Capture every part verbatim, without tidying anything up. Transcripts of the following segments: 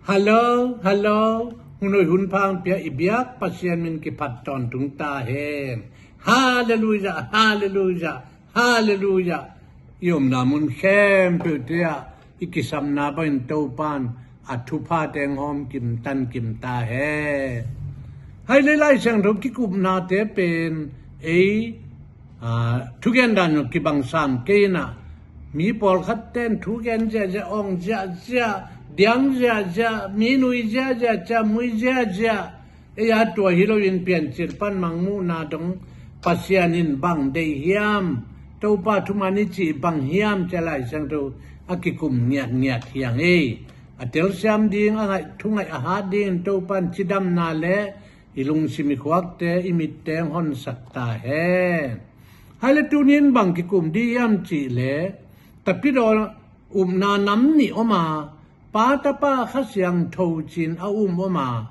Hallo, hallo. Hun hoih hun pha hong pia i biak Pasian min kiphat tawntung ta hen. Halleluiah, halleluiah, halleluiah. I omna mun khempeuhte ah i kisapna bangin Topa'n a thupha teng hawm kim tan kim ta hen. Hai le Lai Siangtho kikupnate pen ei, aa, thugen dan kibang sam kei in ah, mi pawlkhat ten thugen ziahziah, awng ziahziah, diang ziahziah, mi nui ziahziah, ciamui ziahziah, ei a tua hi loin Piancil pan Mangmuhna dong Pasian in bang deih hiam, Topa thuman i cih bang hiam ci-a Lai Siangtho a kikum ngiatngiat hi hang ei. A telsiam ding, a ngaih, thungaih a hat dingin Topa'n cidamna le i lungsim i khuakte, i mitte hong honsak ta hen. Hai le tuni in bang kikum ding hiam cih leh, Tapidaw upna nam nih om a, Pa, Tapa, Kha Siangtho ci-in a um om a,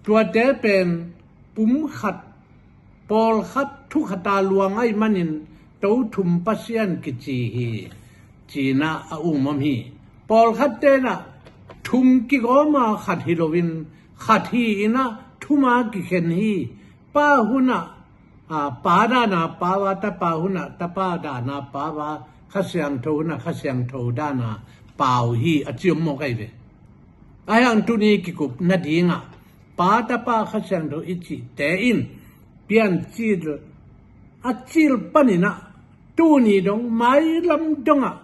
tuate pen pumkhat, pawlkhat, thukhata luang ahih manin Tothum Pasian kici hi, ci-in ah a um om hi. Pawlkhatte in ah thum kigawm a, khat hi loin, khat hi in ah thum a kikhen hi. Pa hun ah, aa, Pa dan a pau a, Tapa hun ah Tapa dan a pau a, Kha Siangtho hun ah Kha Siangtho dan a pau hi, a ci om mawk ahi ve. Ahi hang tuni kikup nading ah Pa, Tapa, Kha Siangtho i cihte in Piancil a cil panin ah tuni dong mailam dong ah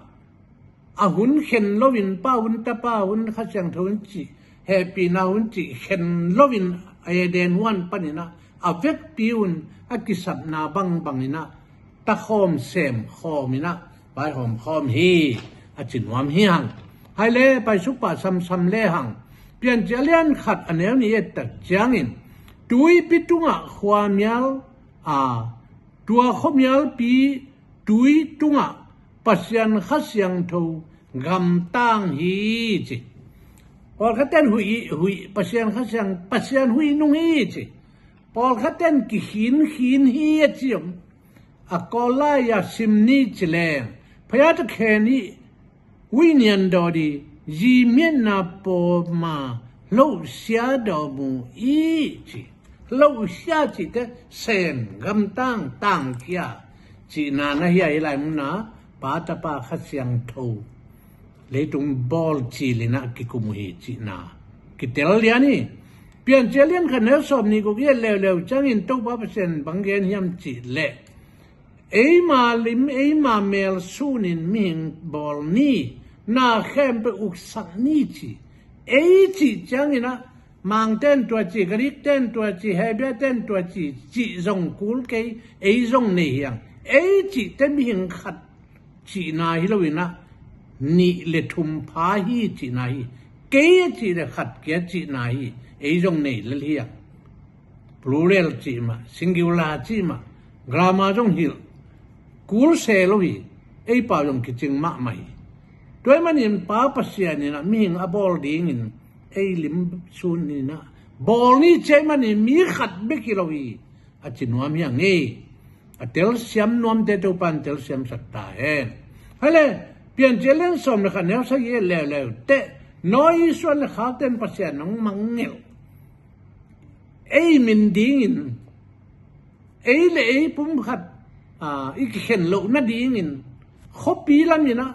a hun khen loin, Pa hun, Tapa hun, Kha Siangtho hun cih, hehpihna hun cih khen loin, a Eden huan panin ah a vekpi un a kisapna bangbang in ah takhawm semkhawm in ah vaihawm khawm hi, a ci nuam hi hang. Hai le, paisuk pah samsam le hang. Piancil a lian khat a neu nih i et tak ciangin, tuipi tungah khuamial, a, tua khuamialpi tui tungah Pasian Kha Siangtho gamtang hi ci. Pawlkhat ten huih, huih, Pasian Kha Siang, Pasian huih nung hi ci. Pawlkhat ten kikhin khin hi a ci om. A Kawl lai-a sim ni ci leng, phaya takhen hi, huih nian dawh di, zi miatna pawma hlohsia dawh mu i ci. Hlohsia cihte sem, gamtang, tangkhia cihna na hi a, i lai muna Pa, Tapa, Kha Siangtho leitung bawl cilin ah kikum uh hi cihna kitel lian hi. Piancil lian khat neu sawm nih guk i et leuleu ciangin Topa Pasian bang gen hiam cih leh, eima lim, eima mel sunin mihing bawl ni, na khempeuh uksak ni ci. Ei cih ciangin ah, Mang ten tua ci, Greek ten tua ci, Hebrew ten tua ci, cih zong kul kei, ei zong nei hi hang. Ei cihte mihing khat cihna hi loin ah, nih le thum pha hi cihna hi. Kei a cih le khat kia cihna hi, ei zong nei lel hi hang. Plural cih mah, singular cih mah, grammar zong hilh kul se lo hi, ei pau zong kicing mahmah hi. Tua ahih manin Pa Pasian in ah mihing a bawl dingin ei lim sunin ah bawl ni ci ahih manin mi khat bek hi lo hi, a ci nuam hi hang ei. A telsiam nuamte Topa'n telsiamsak ta hen. Hai le, Piancil lian sawm le khat neu sagih i et leuleu teh, Noah i suan le khakte in Pasian hong mangngilh, ei min dingin, ei le ei pumkhat, aa, i kikhen loh nadingin, khuapi lamin ah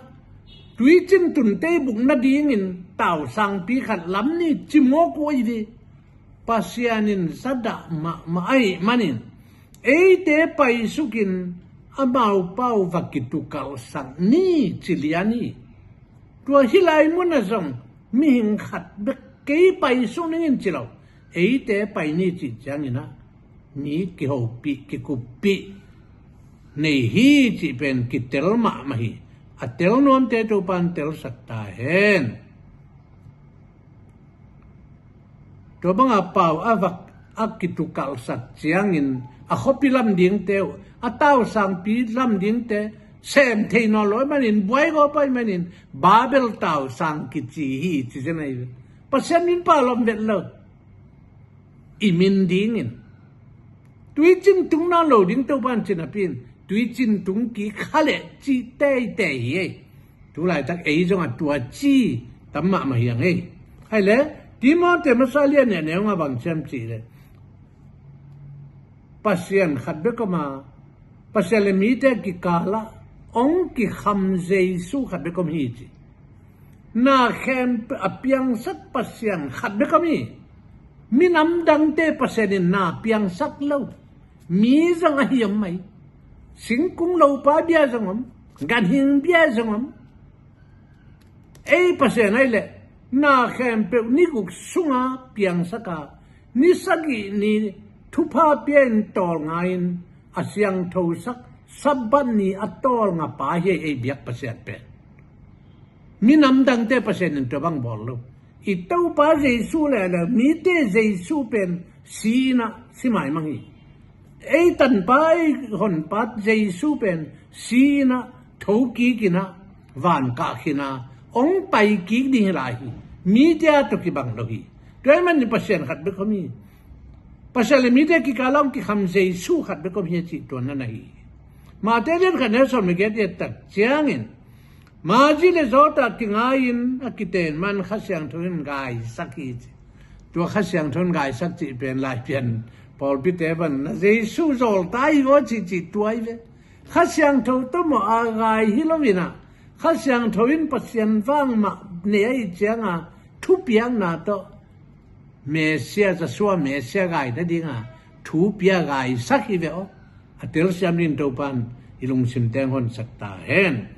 tuicin tunte i buk nadingin tausangpi khat lam ni ci mawk uh hi di. Pasian in zadah mahmah ahih manin, eite paisukin amau pau va kitukalhsak ni ci lian hi. Tua hih lai munah zong mihing khat bek kei paisuk ning in ci lo, eite pai ni cih ciangin ah mi kihopih, kikuppih nei hi cih pen kitel mahmah hi. A tel nuamte Topa'n telsak ta hen. Tua banga pau a vak a kitukalhsak ciangin a khuapi lam dingte uh, a tausangpi lam dingte sem thei nawn lo ahih manin, buai gawp ahih manin Babel tausang kici hi ci zen ahi. Pasian min pau lawm vet lo. I min dingin. Tuicin tung nawn lo ding Topa'n ci napi in, tuicin tung kik kha leh ci teitei hi ei. Tu laitak ei zong a tua ci tam mahmah hi hang ei. Hai le, Timoti masa lian nih a neu nga bang ci hiam cih leh, Pasian khat bek om a, Pasian le mite kikalah hong kikham Jesu khat bek om hi ci. Na khempeuh a piangsak Pasian khat bek om hi. Minam dangte Pasian in na piangsak lo. Mi zong ahi om mai. Singkung lopa bia zong om, ganhing bia zong om. Ei Pasian ahih leh na khempeuh ni guk sunga piangsak a, ni sagih ni thupha pia-in tawlnga-in a siangthosak Sabbath ni a tawlnga pa hi ei biak Pasian pen. Minam dangte Pasian in tua bang bawl lo. I Topa Jesu le le mite Jesu pen si-in ah si maimang hi. Ei tanpa ei honpa Jesu pen si-in ah, thokik in ah, van kah khin a, hong pai kik ding hi lai hi. Mite tawh kibang lo hi. Tua ahih manin Pasian khat bek om hi. Pasian le mite kikalah hong kikham Jesu khat bek om hi a cih tua na na hi. Mate lian khat neu sawm le giat i et tak ciangin, Magi le Jota kingai-in a kiten man Kha Siangtho in gaisak hi ci. Tua Kha Siangtho in gaisak cih pen Laipian pawlpite pan na Jesu zawlta hi vaw cih cih tua hi ve. Kha Siangtho tawh mawh a gai hi lo-in ah, Kha Siangtho in Pasian vang mah nei ahih cianga thupiakna tawh Messiah, Joshua Messiah gai nadinga thu pia gaisak hi ve aw. A telsiam dingin Topan i lungsim teng honsak ta hen.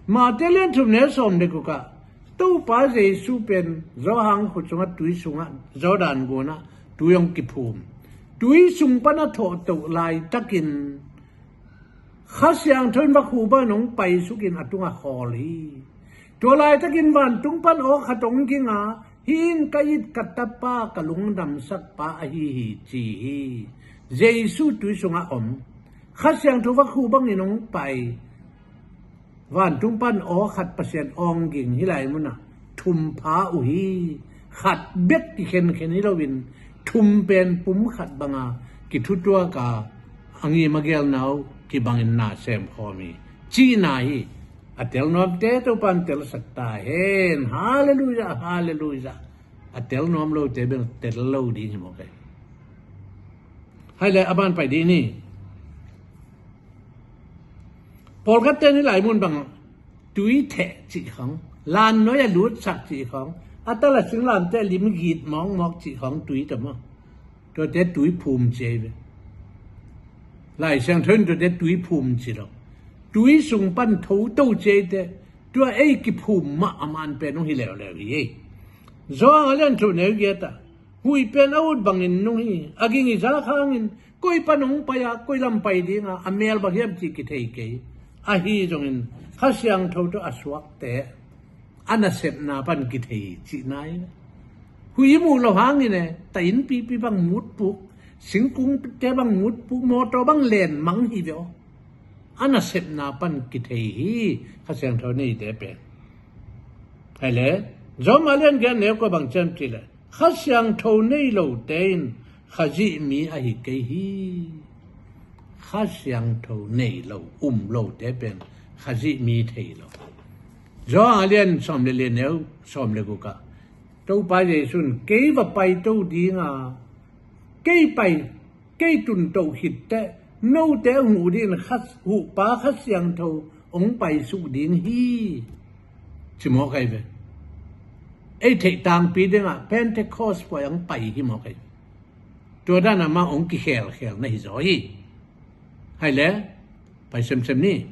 Mate lian thum neu sawm le guk ah Topa Jesu pen Johan khut sungah tui sungah Jordan gunah tui hong kiphum. Tui sung pan a thawhtoh laitakin Kha Siangtho in vakhu bangin hong paisukin a tungah khawl hi. Tua laitakin vantung pan aw khat hong ging a, hih in ka it ka tapa ka lungdamsak pa ahi hi ci hi. Jesu tui sungah om. Kha Siangtho vakhu bangin hong pai. Vantung pan aw khat Pasian awng ging hih lai munah thum pha uh hi. Khat bek kikhenkhen hi loin thum pen pum khat banga kithutuak a, a ngim a gelna uh kibangin na semkhawm hi cihna hi. A tel nuamte Topan telsak ta hen. Halleluiah, halleluiah. A tel nuam lote bel tel lo ding hi mawk ei. Hai le a ban pai ding ni. Pawlkhatte ni lai mun bang tui theh cih khawng, lannuai a lutsak cih khawng, a tala singlamte lim git mawkmawk cih khawng tui ta maw? Tuate tui phum ci ei ve. Lai Siangtho in tuate tui phum ci lo. Tui sung pan thoto ci ei teh, tua ei kiphum mah a man pen hong hi leuleu hi ei. Johan a lian thum neu giat ah, huih pen a ut bangin nung hi, a ging i zak hangin koi pan hong pai a, koi lam pai dinga a mel bang hiam cih kithei kei. Ahi zongin Kha Siangtho tawh a suakte a nasepna pan kithei cihna hi. Huih i muh loh hangin e, ta innpipi bang mutpuk, singkungte bang mutpuk, mawtaw bang len mang hi ve aw. A nasepna pan kithei hi. Kha Siangtho neite pen. Hai le, Rom a lian giat neu kua bang ci hiam cih leh, Kha Siangtho nei lote in Khazih mi ahi kei hi. Kha Siangtho nei lo, um lote pen Khazih mi thei lo. Rom a lian sawm le li neu sawm le guk ah Topa Jesu in kei va paito dinga, kei pai, kei tunto khit teh note hong huh dingin Kha, Huhpa Kha Siangtho hong paisuk ding hi. Ci mawk ei ve. Ei theih tangpi dingah Pentecost puai hong pai hi mawk ei. Tua dan amah hong kikhelkhel na hi zaw hi. Hai le, pai semsem ni.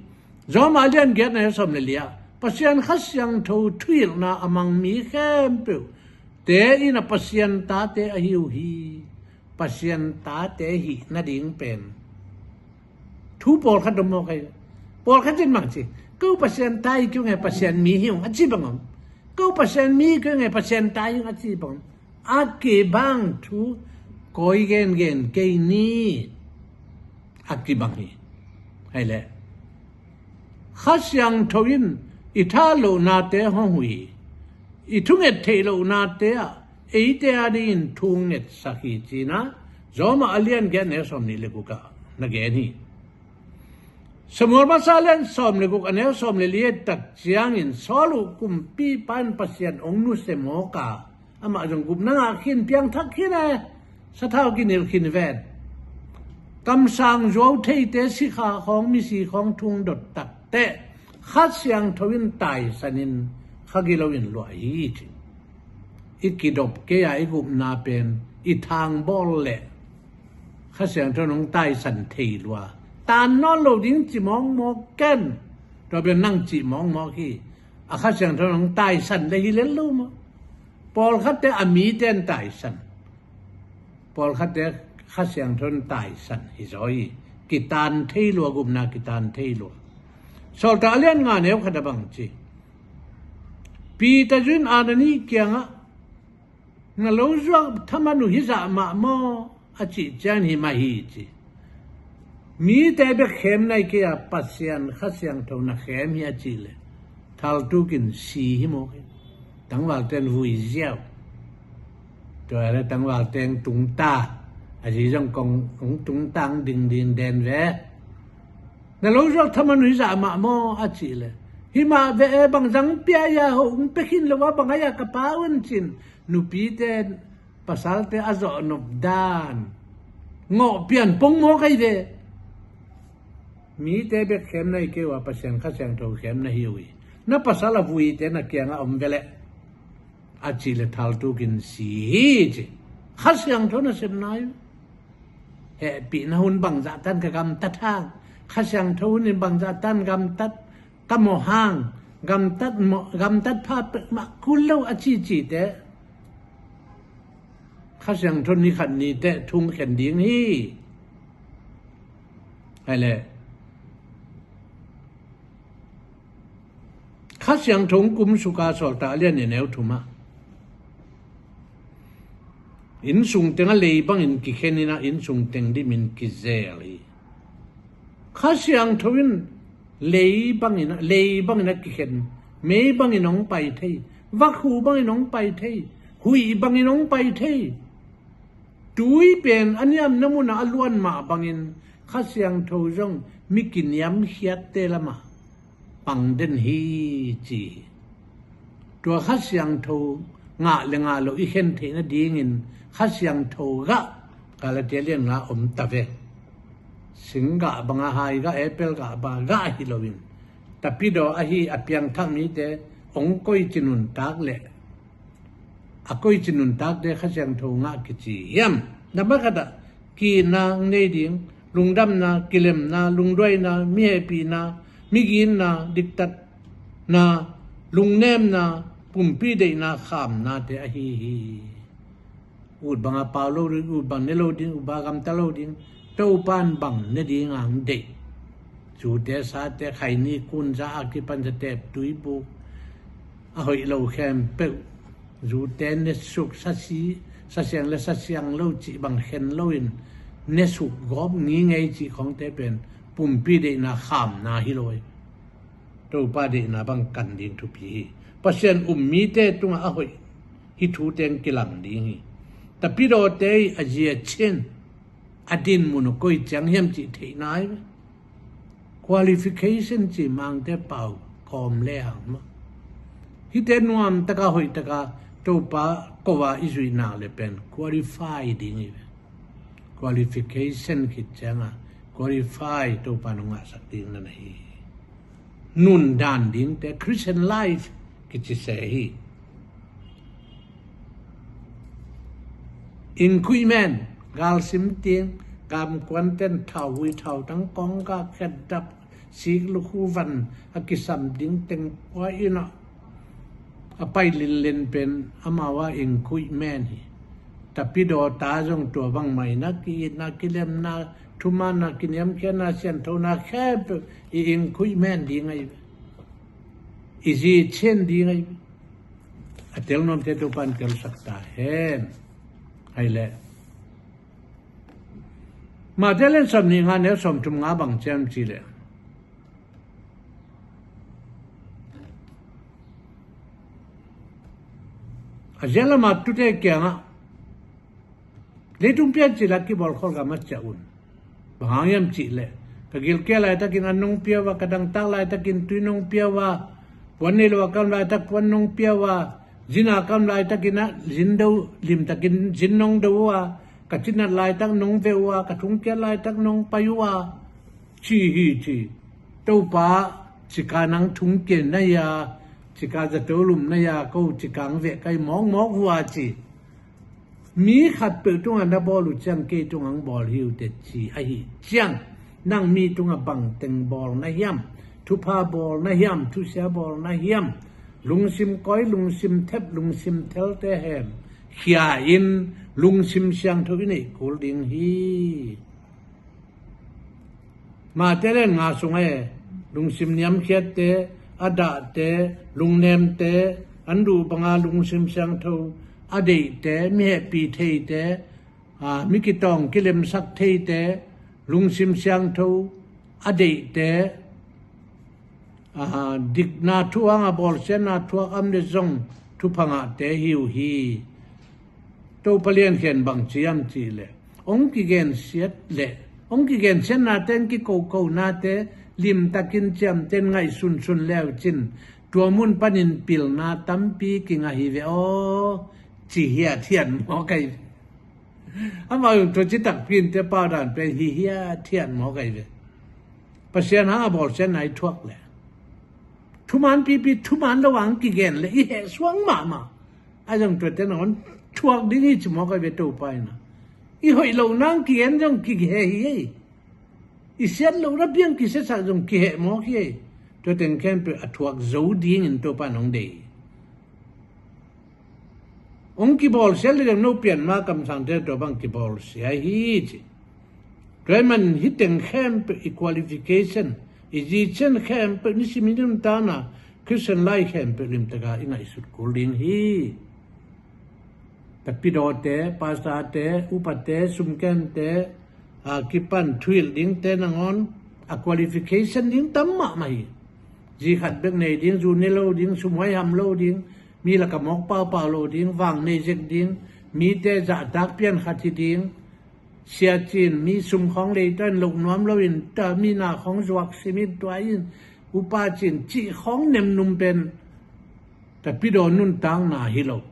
Rom a lian giat neu sawm le li ah, Pasian Kha Siangtho thuhilhna a mang mi khempeuh te in a Pasian tate ahi uh hi. Pasian tate hih nading pen thu pawlkhat om mawk ei. Pawlkhat in bang ci, ko Pasian ta hi kei ung e, Pasian mi hi ung a ci bang om. Ko Pasian mi hi kei ung e, Pasian ta hi ung a ci bang om. A kibang thu koi gengen kei ni. A kibang hi. Hai le, Kha Siangtho in i thahat lohnate hong huh hi. I thunget theih lohnate ah eite adingin thu hong ngetsak hi ci-in ah Rom a lian giat neu sawm nih le guk ah na gen hi. Samuel masa lian sawm le guk a neu sawm le li et tak ciangin Saul uh kumpipa in Pasian hong nusia mawk a, Amah zong gupna ngah khin, piangthak khin e. Sathau kinilh khin ven. Kamsang zuau theite, sikha khawng, misi khawng thung dot takteh Kha Siangtho in taisanin kha gilo in luah hi ci. I kidop kei a i gupna pen i thangbawl leh Kha Siangtho in hong taisan thei lua. Tan nawn lo ding ci mawkmawk ken. Tua pen nang cih mawkmawk hi. A Kha Siangtho in hong taisan le hi lel lo maw? Pawlkhatte a mite in taisan. Pawlkhatte Kha Siangtho in taisan hi zaw hi. Kitan thei lua, gupna kitan thei lua. Sawltak a lian nga neu khat a bang ci. Peter zui in Anani kiangah, na lo zuak thaman uh hizah mah maw? A cih ciang hi mah hi ci. Mite bek khem na hi kei a, Pasian Kha Siangtho na khem hi a cih leh thaltuk in si hi mawk hi. Tangvalte in vui ziau. Tua leh tangvalte in tungta. A zi zong kong hong tungta dingding den ve. Na lo zuak thaman uh hizah mah maw? A cih leh, hi mah ve e, bang zang pia a, ho hong pia khin lo a, bang a, ka pa un cin. Nupite pasalte a zawh nop dan, ngawh pian pongmawk ahi ve. Mite bek khem na hi kei uh a, Pasian Kha Siangtho khem na hi uh hi. Na pasal a vuite na kiangah om ve leh, a cih leh thaltuk in si hi ci. Kha Siangtho nasepna hi. Hehpihna hun bangzah tan ka gamtat hang, Kha Siangtho hun in bangzah tan gamtat, ka mawh hang, gamtat mawh, gamtat pha pek mah kul lo a cicite, Kha Siangtho ni khat ni teh thung khen ding hi. Hai leh Kha Siangtho kum suka Sawltak a lian nih neu thum ah, innsung teng a lei bangin kikhen in a, innsung teng dimin kizel hi. Kha Siangtho in lei bangin a, lei bangin a kikhen, mei bangin hong pai thei, vakhu bangin hong pai thei, huih bangin hong pai thei. Tui pen a niamna munah a luan mah bangin Kha Siangtho zong mi kiniamkhiatte lamah pang den hi ci hi. Tua Kha Siangtho ngah le ngah loh i khen theih nadingin Kha Siangtho gah Galatia lian nga om ta ve. Sing gah bang a, hai gah, apple gah bang a gah hi loin, tapidaw ahi a piangthak mite hong koici nuntak leh a koici nuntakte Kha Siangtho ngah kici hiam? Nambat khat ah, ki-itna hong nei ding, lungdamna, kilemna, lungduaina, mi hehpihna, mi ginna, diktatna, lungnemna, pumpi deihna, khamnate ahi hi. Ut bang a pau lo ding, ut bang ne lo ding, ut bang a gamta lo ding, Topa in bang ne ding a hong deih. Zute sate, khaini kunza a kipan zatep, tuibuk, a hoih lo khempeuh, zute nesuk, sasi, sasiang le sasiang lo cih bang khen loin, nesuk gawp ngingei cih khawngte pen pumpi deihna, khamna hi lo hi. Topa deihna bang kan ding thupi hi. Pasian um mite tungah a hoih hih thu teng kilang ding hi. Tapidawte i a zia cin a din mun uh koi ciang hiam cih theihna hi. Qualification ci Mangte pau kawm le hang mah. Hihte nuam taka hoih taka Topa ko a i zuih nak le pen qualify ding hi. Qualification khit cianga qualify Topa nong ngahsak ding na na hi. Nundan dingte Christian life kici se hi. Inkhuihmen, galsim ting, gamkuanten thau, hui thau tang kong ka khen dap, sik lukhu van a kisam ding teng pua in a, a pai linlen pen amau a inkhuihmen hi. Tapidawta zong tua bangmah in a ki-itna, kilemna, thumanna, kiniamkhiatna, sianthona khempeuh i inkhuihmen ding ahi ve. I zi cin ding ahi ve. A tel nuamte Topa in telsak ta hen. Hai leh Mate lian sawm nih nga neu sawm thum nga bang ciam ci leh, a zia lama tute kiangah leitung pian ci lak kibawl khol gam a ciah un. Bang hang hiam cih leh, ka gilkial laitakin an nong pia uh a, ka dangtak laitakin tui nong pia uh a, puan nei lo a ka om laitak puan nong pia uh a, Zin a ka om laitakin ah zin do, limtakin zin nong do uh a, ka cinat laitak nong veh uh a, ka thungkiat laitak nong pai uh a, ci hi ci. Topa, cika nang thungkiat na hia, cika zato lum na hia, ko cika ang veh kai mawkmawk uh a ci. Mi khatpeuh tungah na bawl uh ciang kei tungah ang bawl hi uh teh ci ahi ciang, nang mi tungah bangteng bawl na hiam, thupha bawl na hiam, thusia bawl na hiam, lungsim kawi, lungsim thep, lungsim thelte hem khia in lungsim siangtho i neih kul ding hi. Mate lian nga sungah e, lungsim niamkhiatte, a dahte, lungnemte, an duh banga lungsim siangtho a deihte, mi hehpih theite, a, mi kitawng kilemsak theite, lungsim siangtho a deihte, a, dikna thu ang a bawlsiatna thuak am le zong thupha ngahte hi uh hi. Topa lian khen bang ciam cih leh, hong kigensiat leh, hong kigensiatnate, hong kikokonate limtakin ciamten ngaihsunsun leucin, tua mun panin pilna tampi kingah hi ve aw, ci hiathiat mawk ahi ve. Amah tua citak pinte paudan pen hi hiathiat mawk ahi ve. Pasian hang a bawlsiatna i thuak leh, thuman pipi, thuman lo ang kigen leh i heh suang mahmah. A zong tuate nangawn thuak ding hi ci mawk ahi ve Topa in ah. I hoih lo nang kigen zong kiheh hi ei. I siat lohna piang kisiasak zong kiheh mawk hi ei. Tua teng khempeuh a thuak zo dingin Topa in hong deih hi. Hong kibawlsia le deng no pian ma kamsangte tua bang kibawlsia hi ci. Tua ahih man hih teng khempeuh i qualification, i zicen khempeuh nisim i nuntakna Christian life khempeuh limtaka i ngaihsut kul ding hi. Tapidawte, pastorte, upate, sumkente, a kipan thuhilh dingte nangawn a qualification ding tam mahmah hi. Zi khat bek nei ding, zu ne lo ding, sumhuai ham lo ding, mi laka mawk paupau lo ding, vang nei zek ding, mite zahtak pian khat hi ding, sia cin mi sum khawng leita in loh nuam lo in, ta mi na khawng zuak simin tua in, upa cin cih khawng nemnum pen tapidaw nuntakna hi lo.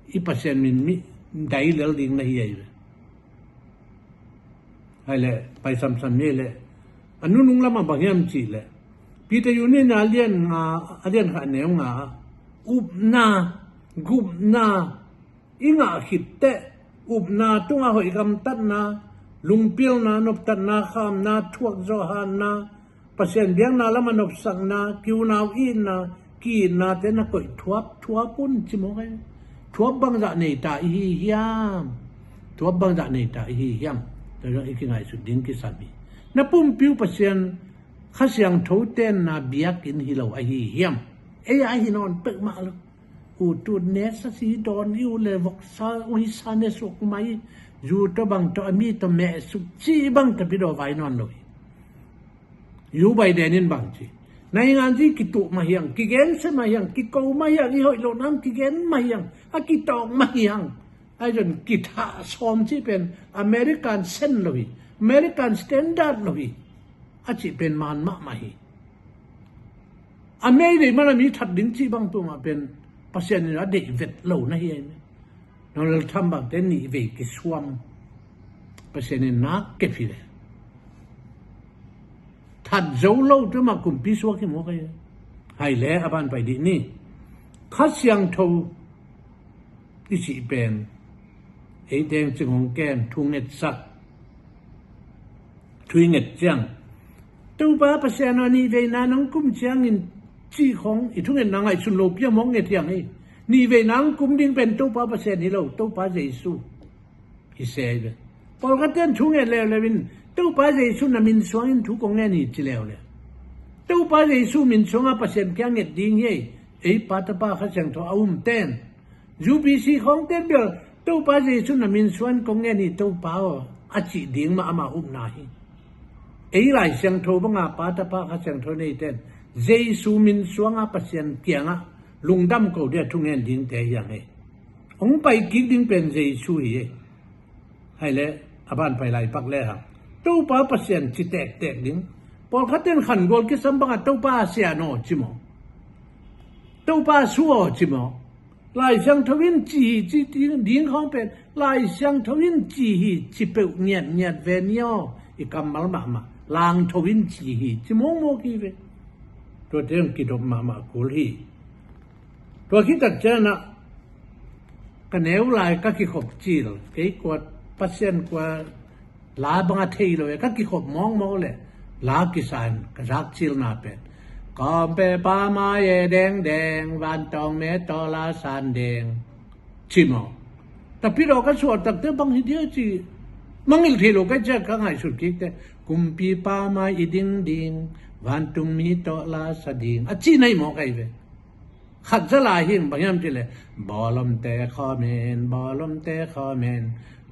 I Pasian min mi dai lel ding na hi ahi ve. Hai le, pai samsam hi le. A nunung lamah bang hiam cih le, Peter Yuni na lian nga, a lian kha neu nga, upna, gupna i ngah khit teh, upna tungah hoih gamtatna, lungpilna, noptatna, khamna, thuak zawhhatna, Pasian biakna lamah nopsakna, kiunau itna, ki-itnate na koih thuap thuap un ci mawk ahi. Thuap bangzah neita i hi hiam? Thuap bangzah neita i hi hiam? Tua zong i kingaihsut ding kisam hi. Na pumpi uh Pasian Kha Siangtho tenna biakinn hi lo ahi hiam? Ei a hi nawn peuhmah lo. U tut ne sa si dawn i u le voksa u hi sa ne suk mai. Zu tawh bang tawh a mi tawh meh suk ci bang tapidaw vai nawn lo hi. Joe Biden in bang ci, na hi ngan zi kituh mah hiang, kigensia mah hiang, kiko mah hiang, i hoih lo nang kigen mah hiang, a kitawng mah hiang. Ai zon kithah sawm cih pen American sen lo hi, American standard lo hi. A cih pen man mahmah hi. A mei dei mana mi that ding cih bang tu mah pen Pasian in a deih vet lo na hi ai. Donald Trump bangte nih vei kisuam. Pasian in nak kep hi le. That zo lo tu mah kumpi suak hi mawk ai. Hai le a ban pai dih ni. Kha Siangtho i cih pen ei teng cing hong ken thu ngetsak, thu i nget ciang, Topa Pasian aw, nih veina nong kum ciangin cih khong i thungetna ngaihsun lo pia mawk nget hiang hi. Nih veina hong kum ding pen Topa Pasian hi lo, Topa Jesu hi se hi ve. Pawlkhat ten thunget leuleu in Topa Jesu na min suangin thu kong ngen hi ci leuleu. Topa Jesu min suanga Pasian kiang nget ding hi ei. Ei Pa, Tapa, Kha Siangtho a um ten, U B C khawng ten bel Topa Jesu na min suan kong ngen hi Topa aw, a cih ding mah ama upna hi. Ei Lai Siangtho banga Pa, Tapa, Kha Siangtho nei ten Jesu min suanga Pasian kiangah lungdam ko dia thungen dingte hiang hi. Hong pai kik ding pen Jesu hi hi. Hai le a ban pai lai pak le hang Topa Pasian ci tektek ding. Pawlkhat ten khan gual kisam banga Topa Sian aw ci maw, Topa Su aw ci maw, Lai Siangtho in ci hi ci ding khawng pen, Lai Siangtho in ci hi ci peuh ngiatngiat ve ni aw, i kammal mahmah. Langtho in ci hi ci mawkmawk hi ve. Tuate zong kidop mahmah kul hi. Tua khit tak ciangin ah ka neu lai ka kikhop cil, kei kua Pasian kua la bang a thei lo e, ka kikhop mawkmawk le la kisa in ka zak cilna pen, kawmpe pa mai e dengdeng, vantawng me tawh la san deng, ci maw. Tapidaw ka suah takte bang hi dia ci, mangngilh thei lo ka ciah ka ngaihsut kikte, kumpipa mai i dingding, vantung mi tawh la sa ding, a ci nei maw kai ve. Khat za lai hi, bang hiam cih leh, bawlomte khawm in, bawlomte khawm in,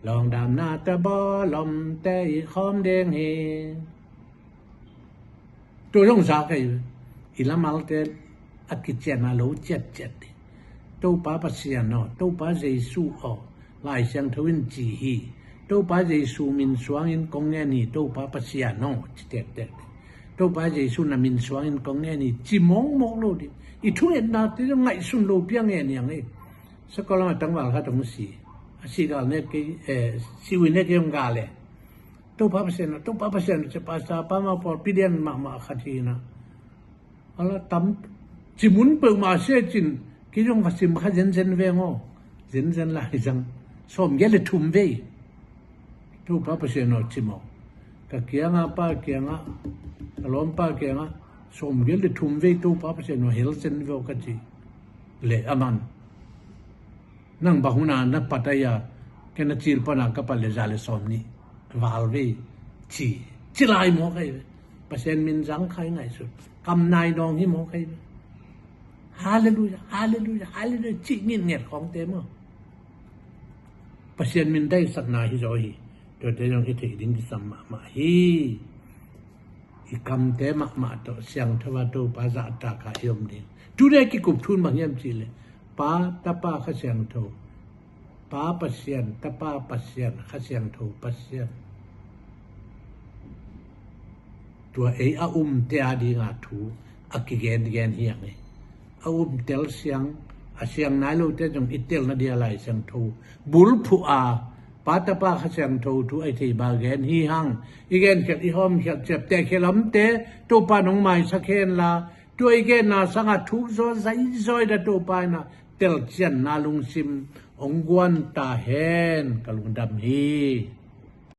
lawngdamnate bawlomte i khawm ding hi. Tua zong za kai ve. I lamalte a kician a lo ciatciat hi. Topa Pasian aw, Topa Jesu aw, Lai Siangtho in ci hi. Topa Jesu min suangin kong ngen hi, Topa Pasian aw, ci tektek hi. Topa Jesu na min suangin kong ngen hi ci mawkmawk lo ding. I thungetnate zong ngaihsun lo piang ngen hi ang ei. Sakawlam a tangval khat hong si. A si gal nek kei, eh, si ui nek kei hong gal e. Topa Pasian aw, Topa Pasian aw, ci pasa pa ma pawlpi lian mahmah khat hi na. Ala tam, ci mun peuhmah sia cin, kei zong va sim kha zenzen veng aw. Zenzen lai zang. Sawmgiat le thum vei. Topa Pasian aw ci maw. Ka kianga pa kianga, ka lawmpa kianga, sawmgiat le thum vei Topa Pasian aw hel zen vei aw ka ci. Le aman. Nang bang hun a na pat a ia, kei na cil pana ka pat le za le sawmnih val vei ci, ci lai maw kai ve. Pasian min zang khai ngaihsut. Kam nai dawng hi maw kai ve. Halleluia, halleluia, halleluia ci ngitnget khawngte maw. Pasian min daisakna hi zaw hi. Tuate zong hi thei ding kisam mahmah hi. I kamte mahmah tawh siangtho a Topa zahtak a i om ding. Tute kikup thu in bang hiam cih leh, Pa, Tapa, Kha Siangtho. Pa Pasian, Tapa Pasian, Kha Siangtho Pasian. Tua ei a umte a dinga thu a kigengen hi ang ei. A um tel siang, a siang nai lote zong i telna dia Lai Siangtho bulphuh a, Pa, Tapa, Kha Siangtho thu a i thei ba gen hi hang. I genkhiat, i hawmkhiat, ciapteh khiat lamte Topa nong maisak hen la, tua i genna sanga thuk zaw zaizawina Topa in a telcianna lungsim hong guan ta hen. Ka lungdam hi.